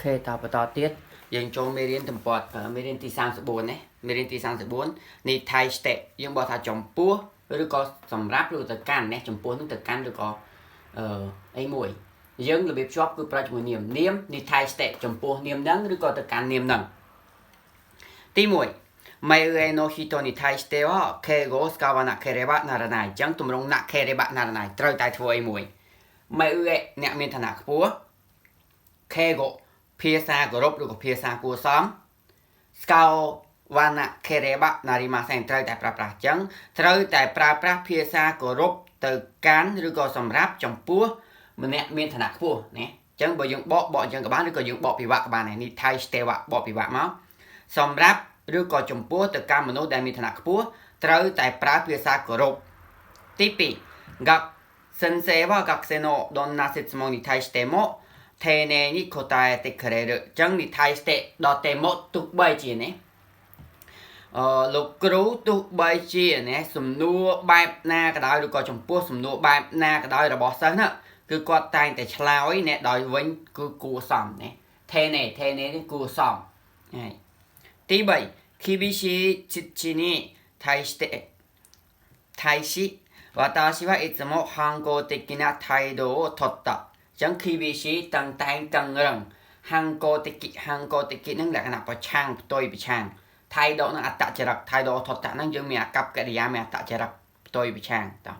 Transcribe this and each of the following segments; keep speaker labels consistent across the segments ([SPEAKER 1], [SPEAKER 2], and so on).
[SPEAKER 1] ខេតបន្តទៀតយើងចូលមេរៀនទំព័រមេរៀនទី34ណាមេរៀនទី34នេះ 対して យើងបកថាចំពោះឬក៏សម្រាប់ឬទៅកាន់ណាចំពោះនឹងទៅកាន់ឬក៏អឺអីមួយយើងរបៀបជាប់គឺប្រើជាមួយនាមនាម に対して ចំពោះនាមហ្នឹងឬក៏ទៅកាន់នាមហ្នឹងទី1目上の人に対しては敬語を使わなければならないអញ្ចឹងទម្រង់なければならないត្រូវតែធ្វើអីមួយ目上អ្នកមានឋានៈខ្ពស់敬語ភាសាគោរពឬក៏ភាសាគួរសម使わなければなりませんត្រូវតែប្រើប្រាស់អញ្ចឹងត្រូវតែប្រើប្រាស់ភាសាគោរពទៅកាន់ឬក៏សម្រាប់ចំពោះម្នាក់មានឋានៈខ្ពស់ណាអញ្ចឹងបើយើងបកបកអញ្ចឹងក៏បានឬក៏យើងបកពិវៈក៏បានដែរនេះ 対しては បកពិវៈមកសម្រាប់ឬក៏ចំពោះទៅកាន់មនុស្សដែលមានឋានៈខ្ពស់ត្រូវតែប្រើភាសាគោរពទី2学先生は学生のどんな質問に対しても丁寧に答えてくれるចឹងに対してដល់てもទោះបីជាណាអឺលោកគ្រូទោះបីជាណាសំណួរបែបណាក៏ដោយឬក៏ចំពោះសំណួរបែបណាក៏ដោយរបស់សិស្សណាគឺគាត់តែងតែឆ្លើយអ្នកដោយវិញគឺគួរសមណា丁寧丁寧នេះគួរសមហើយទី3厳しい父に対して対し私はいつも反抗的な態度をとったចឹង 厳しい តឹងតែងតឹងរឹង反抗的反抗的នឹងលក្ខណៈប្រឆាំងផ្ទុយប្រឆាំង態度នឹងអត្តចរិត態度とったហ្នឹងយើងមានអាកប្បកិរិយាមានអត្តចរិតផ្ទុយប្រឆាំងតោះ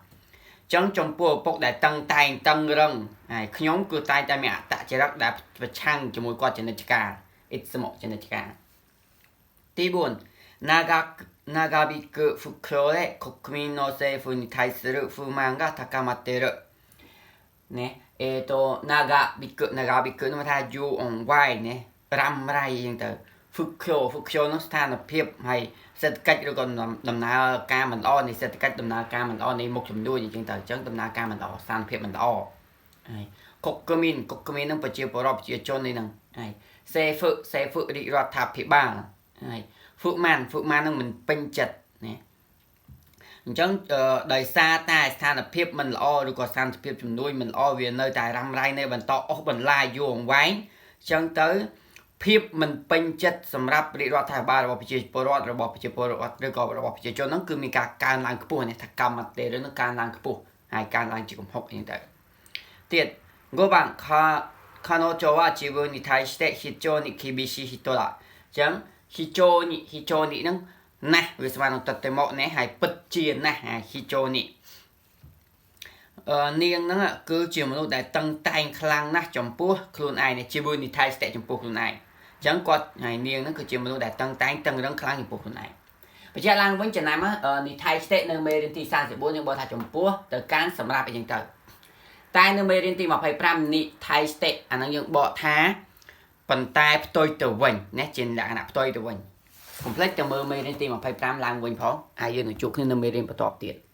[SPEAKER 1] ចឹងចំពោះឪពុកដែលតឹងតែងតឹងរឹងហើយខ្ញុំគឺតែងតែមានអត្តចរិតដែលប្រឆាំងជាមួយគាត់ជានិច្ចកាលいつもជានិច្ចកាលទី4長引く不況で国民の政府に対する不満が高まっている。ね。えっ、と、長引く、長引くនោះថាយូរអង្វែងណារ៉ាំរ៉ៃអញ្ចឹងទៅហ្វឹកខ្យហ្វឹកខ្យនោះស្ថានភាពហើយសេដ្ឋកិច្ចឬក៏ដំណើរការមិនល្អនៃសេដ្ឋកិច្ចដំណើរការមិនល្អនៃមុខជំនួញអញ្ចឹងទៅអញ្ចឹងដំណើរការមិនល្អស្ថានភាពមិនល្អហើយ国民国民នឹងប្រជាពលរដ្ឋប្រជាជននេះហ្នឹងហើយ政府政府រាជរដ្ឋាភិបាលហើយ不満不満នឹងមិនពេញចិត្តណាអញ្ចឹងដោយសារតែស្ថានភាពមិនល្អឬក៏ស្ថានភាពជំនួយមិនល្អវានៅតែរ៉ាំរ៉ៃនៅបន្តអស់បន្លាយយូរអង្វែងអញ្ចឹងទៅភាពមិនពេញចិត្តសម្រាប់រាជរដ្ឋាភិបាលរបស់ប្រជាពលរដ្ឋរបស់ប្រជាពលរដ្ឋឬក៏របស់ប្រជាជនហ្នឹងគឺមានការកើនឡើងខ្ពស់នេះថាកម្មទេឬនឹងកើនឡើងខ្ពស់ហើយកើនឡើងជាកំហុកអញ្ចឹងទៅទៀត5番彼女は自分に対して非常に厳しい人だអញ្ចឹង非常に非常にហ្នឹងណាស់វាស្មើនឹងតតិមកនេះហើយពិតជាណាស់非常にអឺនាងហ្នឹងគឺជាមនុស្សដែលតឹងតែងខ្លាំងណាស់ចំពោះខ្លួនឯងនេះ自分に対してចំពោះខ្លួនឯងអញ្ចឹងគាត់ហើយនាងហ្នឹងគឺជាមនុស្សដែលតឹងតែងតឹងរឹងខ្លាំងចំពោះខ្លួនឯងបញ្ជាក់ឡើងវិញចំណាំに対してនៅមេរៀនទី34យើងបកថាចំពោះទៅកាន់សម្រាប់អីចឹងទៅតែនៅមេរៀនទី25に対してអាហ្នឹងយើងបកថាប៉ុន្តែផ្ទុយទៅវិញណាជាលក្ខណៈផ្ទុយទៅវិញកុំភ្លេចទៅមើលមេរៀនទី25ឡើងវិញផងហើយយើងនឹងជួបគ្នានៅមេរៀនបន្តទៀត។